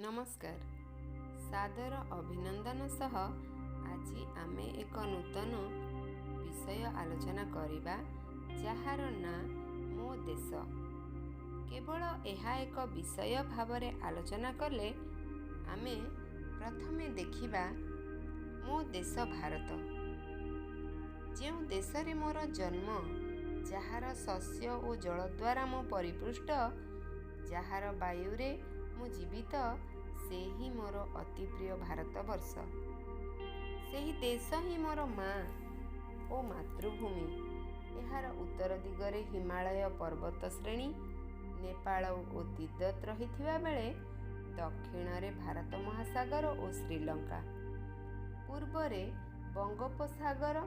ନମସ୍କାର। ସାଦର ଅଭିନନ୍ଦନ ସହ ଆଜି ଆମେ ଏକ ନୂତନ ବିଷୟ ଆଲୋଚନା କରିବା, ଯାହାର ନାଁ ମୋ ଦେଶ। କେବଳ ଏହା ଏକ ବିଷୟ ଭାବରେ ଆଲୋଚନା କଲେ ଆମେ ପ୍ରଥମେ ଦେଖିବା ମୋ ଦେଶ ଭାରତ, ଯେଉଁ ଦେଶରେ ମୋର ଜନ୍ମ, ଯାହାର ଶସ୍ୟ ଓ ଜଳ ଦ୍ୱାରା ମୁଁ ପରିପୃଷ୍ଟ, ଯାହାର ବାୟୁରେ ମୁଁ ଜୀବିତ, ସେ ହିଁ ମୋର ଅତି ପ୍ରିୟ ଭାରତବର୍ଷ। ସେହି ଦେଶ ହିଁ ମୋର ମା ଓ ମାତୃଭୂମି। ଏହାର ଉତ୍ତର ଦିଗରେ ହିମାଳୟ ପର୍ବତ ଶ୍ରେଣୀ, ନେପାଳ ଓ ତିବ୍ଦତ ରହିଥିବା ବେଳେ ଦକ୍ଷିଣରେ ଭାରତ ମହାସାଗର ଓ ଶ୍ରୀଲଙ୍କା, ପୂର୍ବରେ ବଙ୍ଗୋପସାଗର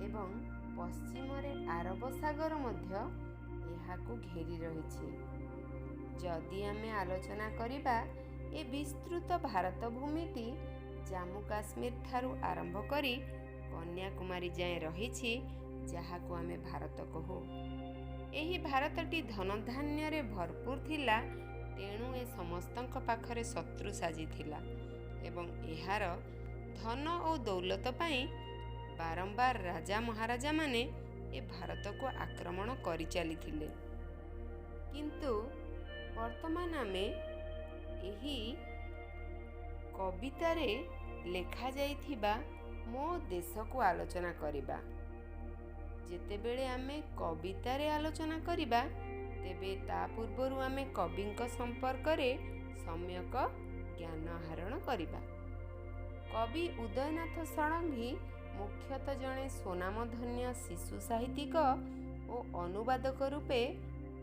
ଏବଂ ପଶ୍ଚିମରେ ଆରବ ସାଗର ମଧ୍ୟ ଏହାକୁ ଘେରି ରହିଛି। ଯଦି ଆମେ ଆଲୋଚନା କରିବା, ଏ ବିସ୍ତୃତ ଭାରତ ଭୂମିଟି ଜାମ୍ମୁ କାଶ୍ମୀର ଠାରୁ ଆରମ୍ଭ କରି କନ୍ୟାକୁମାରୀ ଯାଏଁ ରହିଛି, ଯାହାକୁ ଆମେ ଭାରତ କହୁ। ଏହି ଭାରତଟି ଧନଧାନ୍ୟରେ ଭରପୁର ଥିଲା, ତେଣୁ ଏ ସମସ୍ତଙ୍କ ପାଖରେ ଶତ୍ରୁ ସାଜିଥିଲା ଏବଂ ଏହାର ଧନ ଓ ଦୌଲତ ପାଇଁ ବାରମ୍ବାର ରାଜା ମହାରାଜାମାନେ ଏ ଭାରତକୁ ଆକ୍ରମଣ କରିଚାଲିଥିଲେ। କିନ୍ତୁ ବର୍ତ୍ତମାନ ଆମେ ଏହି କବିତାରେ ଲେଖାଯାଇଥିବା ମୋ ଦେଶକୁ ଆଲୋଚନା କରିବା। ଯେତେବେଳେ ଆମେ କବିତାରେ ଆଲୋଚନା କରିବା, ତେବେ ତା ପୂର୍ବରୁ ଆମେ କବିଙ୍କ ସମ୍ପର୍କରେ ସମ୍ୟକ ଜ୍ଞାନ ଆହରଣ କରିବା। କବି ଉଦୟନାଥ ଷଡ଼ଙ୍ଗୀ ମୁଖ୍ୟତଃ ଜଣେ ସ୍ୱନାମଧନ୍ୟ ଶିଶୁ ସାହିତ୍ୟିକ ଓ ଅନୁବାଦକ ରୂପେ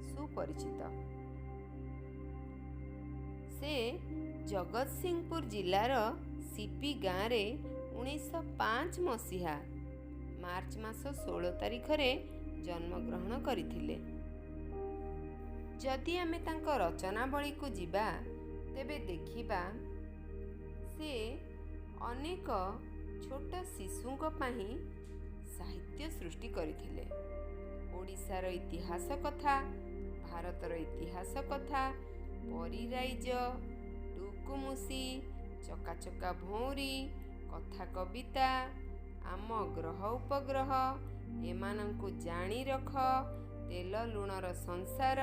ସୁପରିଚିତ। ସେ ଜଗତସିଂହପୁର ଜିଲ୍ଲାର ସିପି ଗାଁରେ 1905 ମସିହା ମାର୍ଚ୍ଚ ମାସ 16 ତାରିଖରେ ଜନ୍ମଗ୍ରହଣ କରିଥିଲେ। ଯଦି ଆମେ ତାଙ୍କ ରଚନାବଳୀକୁ ଯିବା, ତେବେ ଦେଖିବା ସେ ଅନେକ ଛୋଟ ଶିଶୁଙ୍କ ପାଇଁ ସାହିତ୍ୟ ସୃଷ୍ଟି କରିଥିଲେ। ଓଡ଼ିଶାର ଇତିହାସ କଥା, ଭାରତର ଇତିହାସ କଥା, ପରିରାଇଜ, ଟୁକୁମୁସି, ଚକାଚକା ଭଉଁରୀ, କଥା କବିତା, ଆମ ଗ୍ରହ ଉପଗ୍ରହ, ଏମାନଙ୍କୁ ଜାଣି ରଖ, ତେଲ ଲୁଣର ସଂସାର,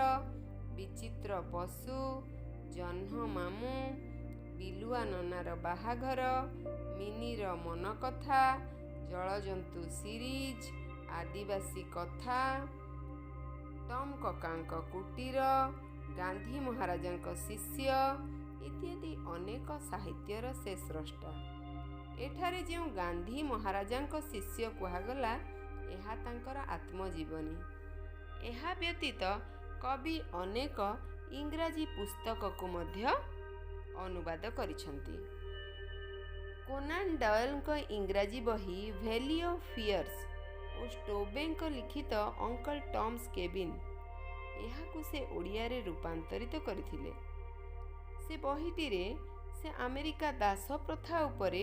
ବିଚିତ୍ର ପଶୁ, ଜହ୍ନ ମାମୁଁ, ବିଲୁଆ ନନାର ବାହାଘର, ମିନିର ମନକଥା, ଜଳଜନ୍ତୁ ସିରିଜ୍, ଆଦିବାସୀ କଥା, ଟମ୍ କକାଙ୍କ କୁଟୀର, ଗାନ୍ଧୀ ମହାରାଜାଙ୍କ ଶିଷ୍ୟ ଇତ୍ୟାଦି ଅନେକ ସାହିତ୍ୟର ସେ ସ୍ରଷ୍ଟା। ଏଠାରେ ଯେଉଁ ଗାନ୍ଧୀ ମହାରାଜାଙ୍କ ଶିଷ୍ୟ କୁହାଗଲା, ଏହା ତାଙ୍କର ଆତ୍ମଜୀବନୀ। ଏହା ବ୍ୟତୀତ କବି ଅନେକ ଇଂରାଜୀ ପୁସ୍ତକକୁ ମଧ୍ୟ ଅନୁବାଦ କରିଛନ୍ତି। କୋନାନ୍ ଡଏଲଙ୍କ ଇଂରାଜୀ ବହି ଭ୍ୟାଲି ଅଫ୍ ଫିୟର୍ସ ଓ ଷ୍ଟୋବେଙ୍କ ଲିଖିତ ଅଙ୍କଲ ଟମ୍ସ କେବିନ୍, ଏହାକୁ ସେ ଓଡ଼ିଆରେ ରୂପାନ୍ତରିତ କରିଥିଲେ। ସେ ବହିଟିରେ ସେ ଆମେରିକା ଦାସ ପ୍ରଥା ଉପରେ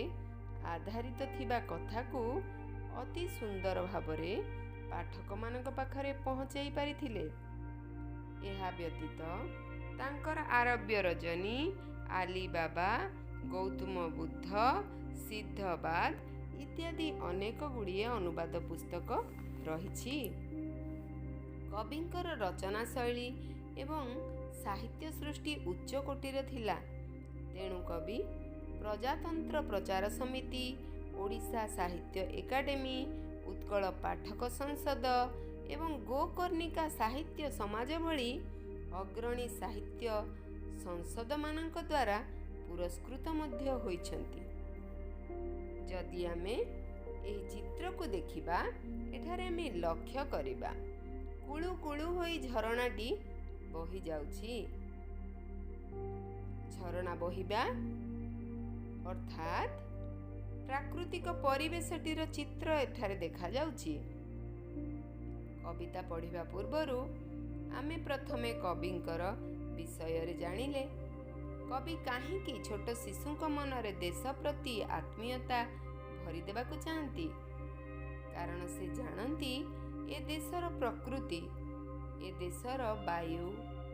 ଆଧାରିତ ଥିବା କଥାକୁ ଅତି ସୁନ୍ଦର ଭାବରେ ପାଠକମାନଙ୍କ ପାଖରେ ପହଞ୍ଚାଇ ପାରିଥିଲେ। ଏହା ବ୍ୟତୀତ ତାଙ୍କର ଆରବ୍ୟ ରଜନୀ, ଆଲିବାବା, ଗୌତମ ବୁଦ୍ଧ, ସିଦ୍ଧବାଦ ଇତ୍ୟାଦି ଅନେକ ଗୁଡ଼ିଏ ଅନୁବାଦ ପୁସ୍ତକ ରହିଛି। କବିଙ୍କର ରଚନା ଶୈଳୀ ଏବଂ ସାହିତ୍ୟ ସୃଷ୍ଟି ଉଚ୍ଚ କୋଟିର ଥିଲା। ତେଣୁ କବି ପ୍ରଜାତନ୍ତ୍ର ପ୍ରଚାର ସମିତି, ଓଡ଼ିଶା ସାହିତ୍ୟ ଏକାଡେମୀ, ଉତ୍କଳ ପାଠକ ସଂସଦ ଏବଂ ଗୋକର୍ଣ୍ଣିକା ସାହିତ୍ୟ ସମାଜ ଭଳି ଅଗ୍ରଣୀ ସାହିତ୍ୟ ସଂସଦମାନଙ୍କ ଦ୍ୱାରା ପୁରସ୍କୃତ ମଧ୍ୟ ହୋଇଛନ୍ତି। ଯଦି ଆମେ ଏହି ଚିତ୍ରକୁ ଦେଖିବା, ଏଠାରେ ଆମେ ଲକ୍ଷ୍ୟ କରିବା କୁଳୁ କୁଳୁ ହୋଇ ଝରଣାଟି ବହିଯାଉଛି। ଝରଣା ବହିବା ଅର୍ଥାତ୍ ପ୍ରାକୃତିକ ପରିବେଶଟିର ଚିତ୍ର ଏଠାରେ ଦେଖାଯାଉଛି। କବିତା ପଢ଼ିବା ପୂର୍ବରୁ ଆମେ ପ୍ରଥମେ କବିଙ୍କର ବିଷୟରେ ଜାଣିଲେ। କବି କାହିଁକି ଛୋଟ ଶିଶୁଙ୍କ ମନରେ ଦେଶ ପ୍ରତି ଆତ୍ମୀୟତା ଭରିଦେବାକୁ ଚାହାନ୍ତି? କାରଣ ସେ ଜାଣନ୍ତି ଏ ଦେଶର ପ୍ରକୃତି, ଏ ଦେଶର ବାୟୁ,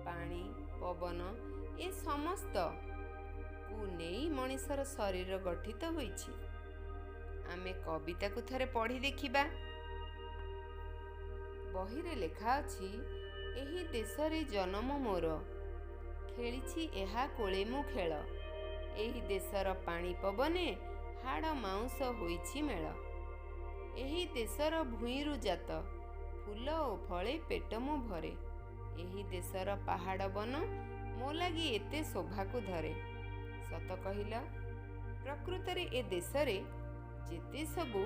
ପାଣି, ପବନ, ଏ ସମସ୍ତ ନେଇ ମଣିଷର ଶରୀର ଗଠିତ ହୋଇଛି। ଆମେ କବିତାକୁ ଥରେ ପଢ଼ି ଦେଖିବା। ବହିରେ ଲେଖା ଅଛି, ଏହି ଦେଶରେ ଜନମ ମୋର, ଖେଳିଛି ଏହା କୋଳେ ମୁଁ ଖେଳ। ଏହି ଦେଶର ପାଣି ପବନେ ହାଡ଼ ମାଉଁସ ହୋଇଛି ମେଳ। ଏହି ଦେଶର ଭୂଇଁରୁ ଜାତ ଫୁଲ ଓ ଫଳେ ପେଟ ମୁଁ ଭରେ। ଏହି ଦେଶର ପାହାଡ଼ ବନ ମୋ ଲାଗି ଏତେ ଶୋଭାକୁ ଧରେ। ସତ କହିଲ, ପ୍ରକୃତରେ ଏ ଦେଶରେ ଯେତେ ସବୁ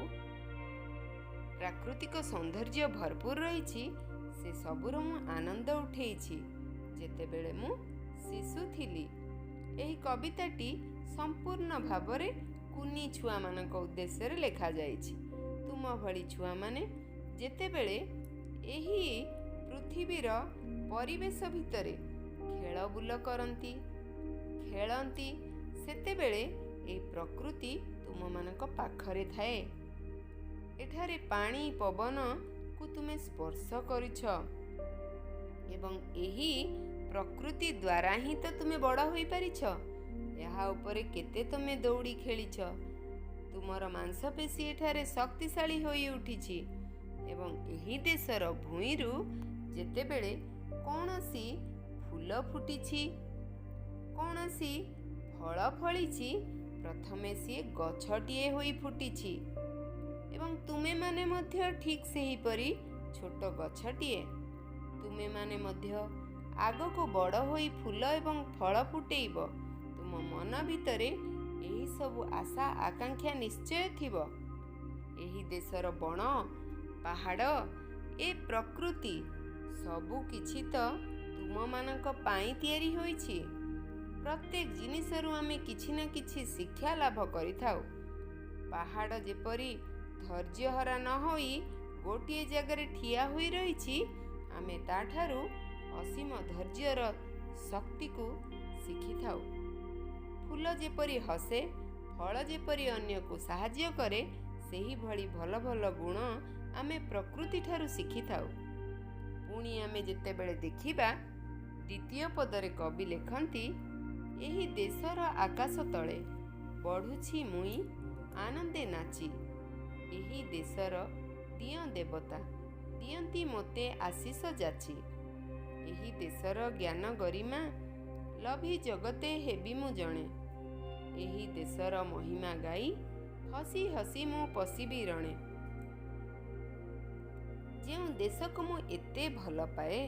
ପ୍ରାକୃତିକ ସୌନ୍ଦର୍ଯ୍ୟ ଭରପୁର ରହିଛି, ସେ ସବୁର ମୁଁ ଆନନ୍ଦ ଉଠେଇଛି ଯେତେବେଳେ ମୁଁ ଶିଶୁ ଥିଲି। ଏହି କବିତାଟି ସମ୍ପୂର୍ଣ୍ଣ ଭାବରେ କୁନି ଛୁଆମାନଙ୍କ ଉଦ୍ଦେଶ୍ୟରେ ଲେଖାଯାଇଛି। ତୁମ ଭଳି ଛୁଆମାନେ ଯେତେବେଳେ ଏହି ପୃଥିବୀର ପରିବେଶ ଭିତରେ ଖେଳ ବୁଲ କରନ୍ତି, ଖେଳନ୍ତି, ସେତେବେଳେ ଏହି ପ୍ରକୃତି ତୁମମାନଙ୍କ ପାଖରେ ଥାଏ। ଏଠାରେ ପାଣି ପବନକୁ ତୁମେ ସ୍ପର୍ଶ କରିଛ ଏବଂ ଏହି ପ୍ରକୃତି ଦ୍ୱାରା ହିଁ ତ ତୁମେ ବଡ଼ ହୋଇପାରିଛ। ଏହା ଉପରେ କେତେ ତୁମେ ଦୌଡ଼ି ଖେଳିଛ। ତୁମର ମାଂସପେଶୀ ଏଠାରେ ଶକ୍ତିଶାଳୀ ହୋଇ ଉଠିଛି ଏବଂ ଏହି ଦେଶର ଭୂଇଁରୁ ଯେତେବେଳେ କୌଣସି ଫୁଲ ଫୁଟିଛି, କୌଣସି ଫଳ ଫଳିଛି, ପ୍ରଥମେ ସିଏ ଗଛଟିଏ ହୋଇ ଫୁଟିଛି ଏବଂ ତୁମେମାନେ ମଧ୍ୟ ଠିକ୍ ସେହିପରି ଛୋଟ ଗଛଟିଏ। ତୁମେମାନେ ମଧ୍ୟ ଆଗକୁ ବଡ଼ ହୋଇ ଫୁଲ ଏବଂ ଫଳ ଫୁଟେଇବ। ତୁମ ମନ ଭିତରେ ଏହିସବୁ ଆଶା ଆକାଂକ୍ଷା ନିଶ୍ଚୟ ଥିବ। ଏହି ଦେଶର ବଣ, ପାହାଡ଼, ଏ ପ୍ରକୃତି ସବୁ କିଛି ତ ତୁମମାନଙ୍କ ପାଇଁ ତିଆରି ହୋଇଛି। ପ୍ରତ୍ୟେକ ଜିନିଷରୁ ଆମେ କିଛି ନା କିଛି ଶିକ୍ଷା ଲାଭ କରିଥାଉ। ପାହାଡ଼ ଯେପରି ଧୈର୍ଯ୍ୟହରା ନ ହୋଇ ଗୋଟିଏ ଜାଗାରେ ଠିଆ ହୋଇ ରହିଛି, ଆମେ ତା'ଠାରୁ ଅସୀମ ଧୈର୍ଯ୍ୟର ଶକ୍ତିକୁ ଶିଖିଥାଉ। ଫୁଲ ଯେପରି ହସେ, ଫଳ ଯେପରି ଅନ୍ୟକୁ ସାହାଯ୍ୟ କରେ, ସେହିଭଳି ଭଲ ଭଲ ଗୁଣ ଆମେ ପ୍ରକୃତିଠାରୁ ଶିଖିଥାଉ। ପୁଣି ଆମେ ଯେତେବେଳେ ଦେଖିବା, ଦ୍ୱିତୀୟ ପଦରେ କବି ଲେଖନ୍ତି, ଏହି ଦେଶର ଆକାଶ ତଳେ ବଢ଼ୁଛି ମୁଇଁ ଆନନ୍ଦେ ନାଚି। ଏହି ଦେଶର ଦିଅଁ ଦେବତା ଦିଅନ୍ତି ମୋତେ ଆଶିଷ ଯାଚି। ଏହି ଦେଶର ଜ୍ଞାନ ଗରିମା ଲଭି ଜଗତେ ହେବି ମୁଁ ଜଣେ। ଏହି ଦେଶର ମହିମା ଗାଇ ହସି ହସି ମୁଁ ପଶିବି ରଣେ। ଯେଉଁ ଦେଶକୁ ମୁଁ ଏତେ ଭଲ ପାଏ,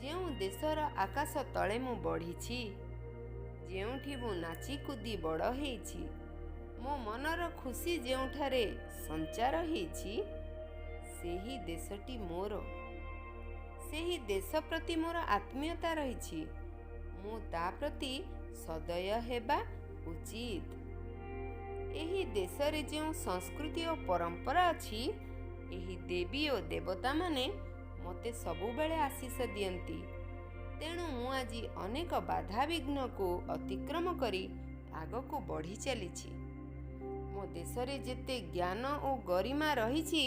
ଯେଉଁ ଦେଶର ଆକାଶ ତଳେ ମୁଁ ବଢ଼ିଛି, ଯେଉଁଠି ମୁଁ ନାଚି କୁଦି ବଡ଼ ହେଇଛି, ମୋ ମନର ଖୁସି ଯେଉଁଠାରେ ସଞ୍ଚାର ହେଇଛି, ସେହି ଦେଶଟି ମୋର। ସେହି ଦେଶ ପ୍ରତି ମୋର ଆତ୍ମୀୟତା ରହିଛି। ମୁଁ ତା ପ୍ରତି ସଦୟ ହେବା ଉଚିତ। ଏହି ଦେଶରେ ଯେଉଁ ସଂସ୍କୃତି ଓ ପରମ୍ପରା ଅଛି, ଏହି ଦେବୀ ଓ ଦେବତାମାନେ ମୋତେ ସବୁବେଳେ ଆଶିଷ ଦିଅନ୍ତି। ତେଣୁ ମୁଁ ଆଜି ଅନେକ ବାଧାବିଘ୍ନକୁ ଅତିକ୍ରମ କରି ଆଗକୁ ବଢ଼ି ଚାଲିଛି। ମୋ ଦେଶରେ ଯେତେ ଜ୍ଞାନ ଓ ଗରିମା ରହିଛି,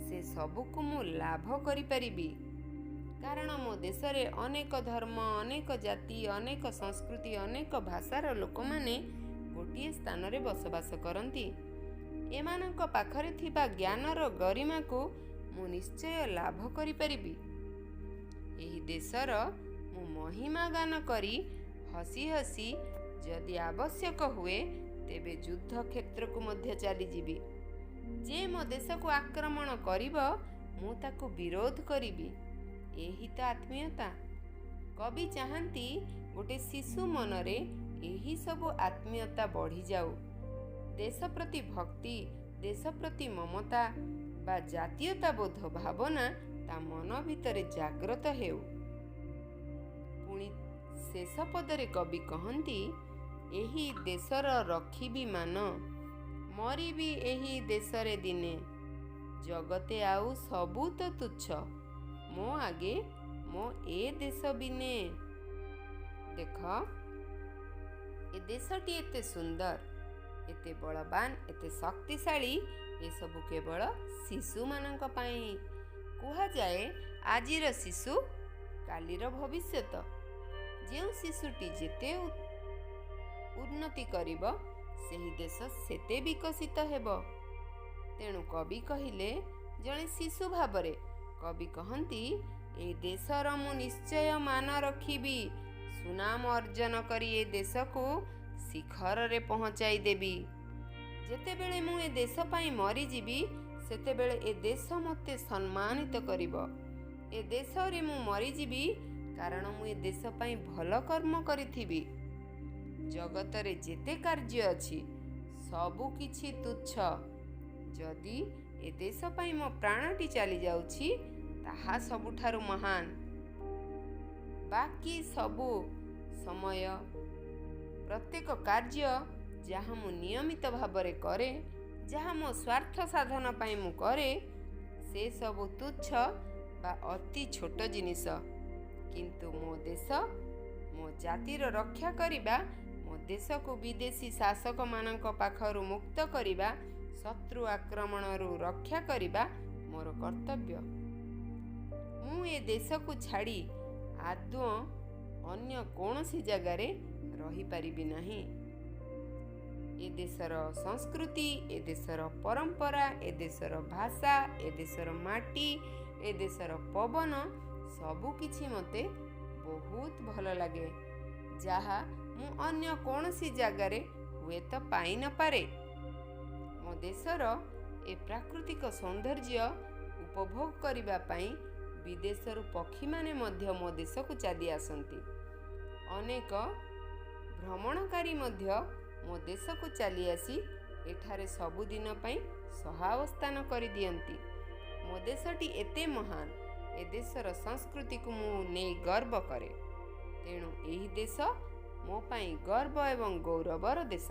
ସେ ସବୁକୁ ମୁଁ ଲାଭ କରିପାରିବି। କାରଣ ମୋ ଦେଶରେ ଅନେକ ଧର୍ମ, ଅନେକ ଜାତି, ଅନେକ ସଂସ୍କୃତି, ଅନେକ ଭାଷାର ଲୋକମାନେ ଗୋଟିଏ ସ୍ଥାନରେ ବସବାସ କରନ୍ତି। ଏମାନଙ୍କ ପାଖରେ ଥିବା ଜ୍ଞାନର ଗରିମାକୁ ମୁଁ ନିଶ୍ଚୟ ଲାଭ କରିପାରିବି। ଏହି ଦେଶର ମୁଁ ମହିମା ଗାନ କରି ହସି ହସି ଯଦି ଆବଶ୍ୟକ ହୁଏ, ତେବେ ଯୁଦ୍ଧ କ୍ଷେତ୍ରକୁ ମଧ୍ୟ ଚାଲିଯିବି। ଯେ ମୋ ଦେଶକୁ ଆକ୍ରମଣ କରିବ, ମୁଁ ତାକୁ ବିରୋଧ କରିବି। ଏହି ତ ଆତ୍ମୀୟତା। କବି ଚାହାନ୍ତି ଗୋଟେ ଶିଶୁ ମନରେ ଏହିସବୁ ଆତ୍ମୀୟତା ବଢ଼ିଯାଉ। ଦେଶ ପ୍ରତି ଭକ୍ତି, ଦେଶ ପ୍ରତି ମମତା ବା ଜାତୀୟତାବୋଧ ଭାବନା ତା ମନ ଭିତରେ ଜାଗ୍ରତ ହେଉ। ପୁଣି ଶେଷ ପଦରେ କବି କହନ୍ତି, ଏହି ଦେଶର ରଖିବି ମାନ, ମରିବି ଏହି ଦେଶରେ ଦିନେ। ଜଗତେ ଆଉ ସବୁ ତ ତୁଚ୍ଛ, ମୋ ଆଗେ ମୋ ଏ ଦେଶ ବିନେ। ଦେଖ, ଏ ଦେଶଟି ଏତେ ସୁନ୍ଦର, ଏତେ ବଳବାନ, ଏତେ ଶକ୍ତିଶାଳୀ। ଏସବୁ କେବଳ ଶିଶୁମାନଙ୍କ ପାଇଁ। କୁହାଯାଏ, ଆଜିର ଶିଶୁ କାଲିର ଭବିଷ୍ୟତ। ଯେଉଁ ଶିଶୁଟି ଯେତେ ଉନ୍ନତି କରିବ, ସେହି ଦେଶ ସେତେ ବିକଶିତ ହେବ। ତେଣୁ କବି କହିଲେ, ଜଣେ ଶିଶୁ ଭାବରେ କବି କହନ୍ତି, ଏ ଦେଶର ମୁଁ ନିଶ୍ଚୟ ମାନ ରଖିବି, ସୁନାମ ଅର୍ଜନ କରି ଏ ଦେଶକୁ ଶିଖରରେ ପହଞ୍ଚାଇ ଦେବି। ଯେତେବେଳେ ମୁଁ ଏ ଦେଶ ପାଇଁ ମରିଯିବି, ସେତେବେଳେ ଏ ଦେଶ ମୋତେ ସମ୍ମାନିତ କରିବ। ଏ ଦେଶରେ ମୁଁ ମରିଯିବି, କାରଣ ମୁଁ ଏ ଦେଶ ପାଇଁ ଭଲ କର୍ମ କରିଥିବି। ଜଗତରେ ଯେତେ କାର୍ଯ୍ୟ ଅଛି, ସବୁ କିଛି ତୁଚ୍ଛ। ଯଦି ଏ ଦେଶ ପାଇଁ ମୋ ପ୍ରାଣଟି ଚାଲିଯାଉଛି, ତାହା ସବୁଠାରୁ ମହାନ। ବାକି ସବୁ ସମୟ ପ୍ରତ୍ୟେକ କାର୍ଯ୍ୟ ଯାହା ମୁଁ ନିୟମିତ ଭାବରେ କରେ, ଯାହା ମୋ ସ୍ୱାର୍ଥ ସାଧନ ପାଇଁ ମୁଁ କରେ, ସେସବୁ ତୁଚ୍ଛ ବା ଅତି ଛୋଟ ଜିନିଷ। କିନ୍ତୁ ମୋ ଦେଶ, ମୋ ଜାତିର ରକ୍ଷା କରିବା, ମୋ ଦେଶକୁ ବିଦେଶୀ ଶାସକମାନଙ୍କ ପାଖରୁ ମୁକ୍ତ କରିବା, ଶତ୍ରୁ ଆକ୍ରମଣରୁ ରକ୍ଷା କରିବା ମୋର କର୍ତ୍ତବ୍ୟ। ମୁଁ ଏ ଦେଶକୁ ଛାଡ଼ି ଆଦୌ ଅନ୍ୟ କୌଣସି ଜାଗାରେ ରହିପାରିବି ନାହିଁ। ଏ ଦେଶର ସଂସ୍କୃତି, ଏ ଦେଶର ପରମ୍ପରା, ଏ ଦେଶର ଭାଷା, ଏ ଦେଶର ମାଟି, ଏ ଦେଶର ପବନ ସବୁକିଛି ମୋତେ ବହୁତ ଭଲ ଲାଗେ, ଯାହା ମୁଁ ଅନ୍ୟ କୌଣସି ଜାଗାରେ ହୁଏତ ପାଇନପାରେ। ମୋ ଦେଶର ଏ ପ୍ରାକୃତିକ ସୌନ୍ଦର୍ଯ୍ୟ ଉପଭୋଗ କରିବା ପାଇଁ ବିଦେଶରୁ ପକ୍ଷୀମାନେ ମଧ୍ୟ ମୋ ଦେଶକୁ ଚାଲି ଆସନ୍ତି। ଅନେକ ଭ୍ରମଣକାରୀ ମଧ୍ୟ ମୋ ଦେଶକୁ ଚାଲି ଆସି ଏଠାରେ ସବୁଦିନ ପାଇଁ ସହାବସ୍ଥାନ କରିଦିଅନ୍ତି। ମୋ ଦେଶଟି ଏତେ ମହାନ। ଏ ଦେଶର ସଂସ୍କୃତିକୁ ମୁଁ ନେଇ ଗର୍ବ କରେ। ତେଣୁ ଏହି ଦେଶ ମୋ ପାଇଁ ଗର୍ବ ଏବଂ ଗୌରବର ଦେଶ।